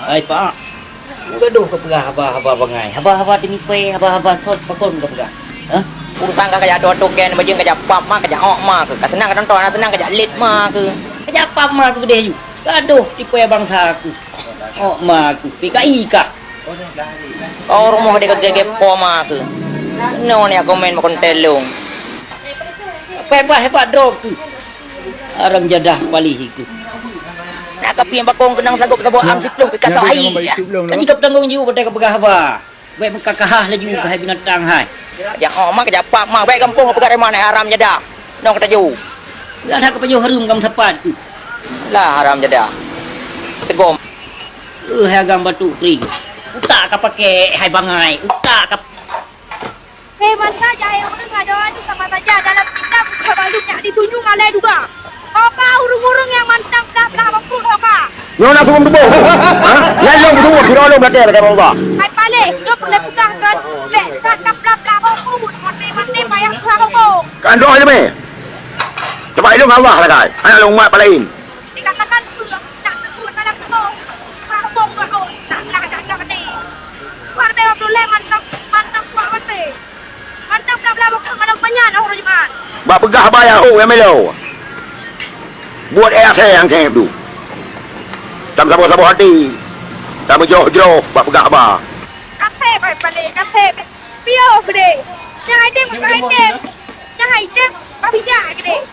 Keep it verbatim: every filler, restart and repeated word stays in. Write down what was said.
Hai Pak, gadoh ka peugah haba-haba bangai, haba-haba teumipée, haba-haba sot pakon ka peugah. Hah? Urusan ka kajak toh token, bajeueng kajak pap ma, kajak ôk ma keuh. Ka seunang ka teuntôn, na seunang kajak lét ma keuh. Kajak pap ma keuh keudeh ju. Gadoh tipée bansa keuh. Ôk ma keuh, P K I kah? Oh, rumoh deh ka gèt-gèt po ma keuh. Nyoe nyak komen makon telong. Hebat-hebat droe keuh. Haram jadah paléh keuh. Nak kapieng bakong keunong sagop saboh am siplôh pih ka soe hai. Ka jikab tanggong jaweueb watèe ka peugah haba. Bèk meukakahah laju keuhai binatang hai. Kajak ôk ma, kajak pap ma, bèk gampông peugah reuma hai haram jadah. Nyoe ka taju. Dah that ka pajoh hareuem ka meusapat keuh. Lah haram jadah. Segom. Eh, hai agam batuk kering. Utak ka pakai hai bangai, utak ka Hei bansa jahé ureueng adoe nyoe sama saja dalam kitab uroe baru nyak ditunjuk malée duga. Ho ka ureueng-ureueng nyang mantong blah-blah bak pruet ho ka. Nyoe na suruh tuboh. Ha? Nyan lôn tuboh sidroe lôn lakée lakée Allah. Hai paléh, nyoe peureulée peugah kon, bèk that ka blah-blah bak pruet, maté-maté payah tuha koko. Kan doh aja meh. Sebab ilôn Allah lakée. Hana lôn umat palaén. Dikatakan tu nak teupeu dalam koko. Tuha koko, tuha koko. Nak blah-blah maté. Keluar deh Abdullah mantong, mantong kuat maté. Mantong blah-blah bukon malam panyan, oh, Rahman. Bak peugah haba nyang hok nyang meulo. Buet éh asèe nyang kèe tu. Tam saboh-saboh até. Tam jroh-jroh bak peugah haba. Kafé, bai paléh, kafé. Piôh keudéh. Nyang hai tem, nyang hai tem. Nyang hai tem, babijak keudéh.